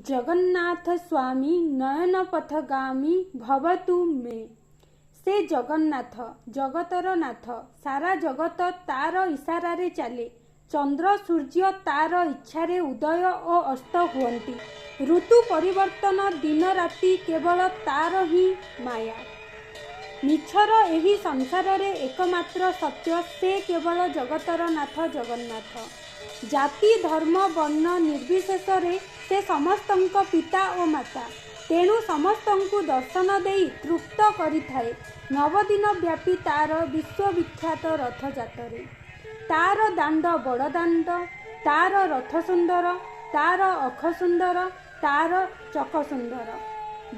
ଜଗନ୍ନାଥ ସ୍ୱାମୀ ନୟନ ପଥଗାମୀ ଭବତୁ ମେ। ସେ ଜଗନ୍ନାଥ, ଜଗତର ନାଥ। ସାରା ଜଗତ ତାର ଇସାରାରେ ଚାଲେ। ଚନ୍ଦ୍ର ସୂର୍ଯ୍ୟ ତାର ଇଚ୍ଛାରେ ଉଦୟ ଓ ଅସ୍ତ ହୁଅନ୍ତି। ଋତୁ ପରିବର୍ତ୍ତନ, ଦିନ ରାତି କେବଳ ତାର ହିଁ ମାୟା। ମିଛର ଏହି ସଂସାରରେ ଏକମାତ୍ର ସତ୍ୟ ସେ କେବଳ ଜଗତର ନାଥ ଜଗନ୍ନାଥ। ଜାତି, ଧର୍ମ, ବର୍ଣ୍ଣ ନିର୍ବିଶେଷରେ ସେ ସମସ୍ତଙ୍କ ପିତା ଓ ମାତା। ତେଣୁ ସମସ୍ତଙ୍କୁ ଦର୍ଶନ ଦେଇ ତୃପ୍ତ କରିଥାଏ ନବଦିନ ବ୍ୟାପୀ ତାର ବିଶ୍ୱବିଖ୍ୟାତ ରଥଯାତ୍ରାରେ। ତାର ଦାଣ୍ଡ ବଡ଼ଦାଣ୍ଡ, ତାର ରଥ ସୁନ୍ଦର, ତାର ଅଖ ସୁନ୍ଦର, ତାର ଚକ ସୁନ୍ଦର।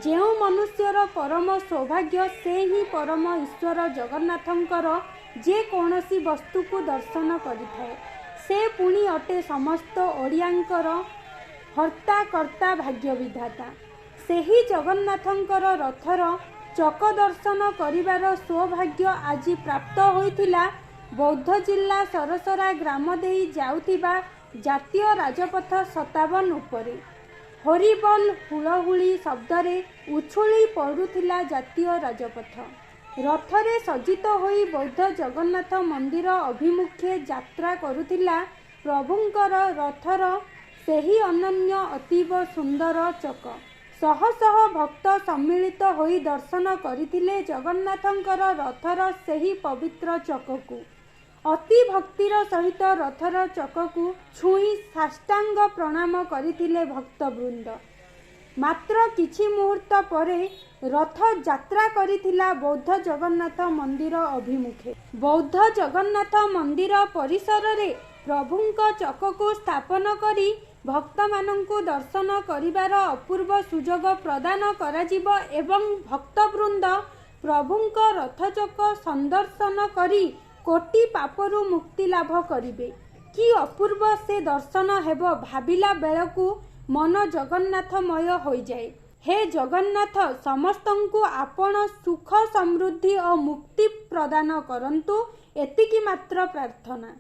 ଯେଉଁ ମନୁଷ୍ୟର ପରମ ସୌଭାଗ୍ୟ ସେ ହିଁ ପରମ ଈଶ୍ୱର ଜଗନ୍ନାଥଙ୍କର ଯେ କୌଣସି ବସ୍ତୁକୁ ଦର୍ଶନ କରିଥାଏ। ସେ ପୁଣି ଅଟେ ସମସ୍ତ ଓଡ଼ିଆଙ୍କର ହର୍ତ୍ତା କର୍ତ୍ତା ଭାଗ୍ୟବିଧାତା। ସେହି ଜଗନ୍ନାଥଙ୍କର ରଥର ଚକ ଦର୍ଶନ କରିବାର ସୌଭାଗ୍ୟ ଆଜି ପ୍ରାପ୍ତ ହୋଇଥିଲା ବୌଦ୍ଧ ଜିଲ୍ଲା ସରସରା ଗ୍ରାମ ଦେଇ ଯାଉଥିବା ଜାତୀୟ ରାଜପଥ 57 ଉପରେ। ହରିବୋଲ ହୁଳହୁଳି ଶବ୍ଦରେ ଉଛୁଳି ପଡୁଥିଲା ଜାତୀୟ ରାଜପଥ। ରଥରେ ସଜ୍ଜିତ ହୋଇ ବୌଦ୍ଧ ଜଗନ୍ନାଥ ମନ୍ଦିର ଅଭିମୁଖେ ଯାତ୍ରା କରୁଥିଲା ପ୍ରଭୁଙ୍କର ରଥର ସେହି ଅନନ୍ୟ ଅତୀବ ସୁନ୍ଦର ଚକ। ଶହ ଶହ ଭକ୍ତ ସମ୍ମିଳିତ ହୋଇ ଦର୍ଶନ କରିଥିଲେ ଜଗନ୍ନାଥଙ୍କର ରଥର ସେହି ପବିତ୍ର ଚକକୁ। ଅତି ଭକ୍ତିର ସହିତ ରଥର ଚକକୁ ଛୁଇଁ ସାଷ୍ଟାଙ୍ଗ ପ୍ରଣାମ କରିଥିଲେ ଭକ୍ତବୃନ୍ଦ। ମାତ୍ର କିଛି ମୁହୂର୍ତ୍ତ ପରେ ରଥ ଯାତ୍ରା କରିଥିଲା ବୌଦ୍ଧ ଜଗନ୍ନାଥ ମନ୍ଦିର ଅଭିମୁଖେ। ବୌଦ୍ଧ ଜଗନ୍ନାଥ ମନ୍ଦିର ପରିସରରେ ପ୍ରଭୁଙ୍କ ଚକକୁ ସ୍ଥାପନ କରି ଭକ୍ତମାନଙ୍କୁ ଦର୍ଶନ କରିବାର ଅପୂର୍ବ ସୁଯୋଗ ପ୍ରଦାନ କରାଯିବ ଏବଂ ଭକ୍ତବୃନ୍ଦ ପ୍ରଭୁଙ୍କ ରଥଚକ ସନ୍ଦର୍ଶନ କରି କୋଟି ପାପରୁ ମୁକ୍ତି ଲାଭ କରିବେ। କି ଅପୂର୍ବ ସେ ଦର୍ଶନ ହେବ, ଭାବିଲା ବେଳକୁ ମନ ଜଗନ୍ନାଥମୟ ହୋଇଯାଏ। ହେ ଜଗନ୍ନାଥ, ସମସ୍ତଙ୍କୁ ଆପଣ ସୁଖ ସମୃଦ୍ଧି ଓ ମୁକ୍ତି ପ୍ରଦାନ କରନ୍ତୁ, ଏତିକି ମାତ୍ର ପ୍ରାର୍ଥନା।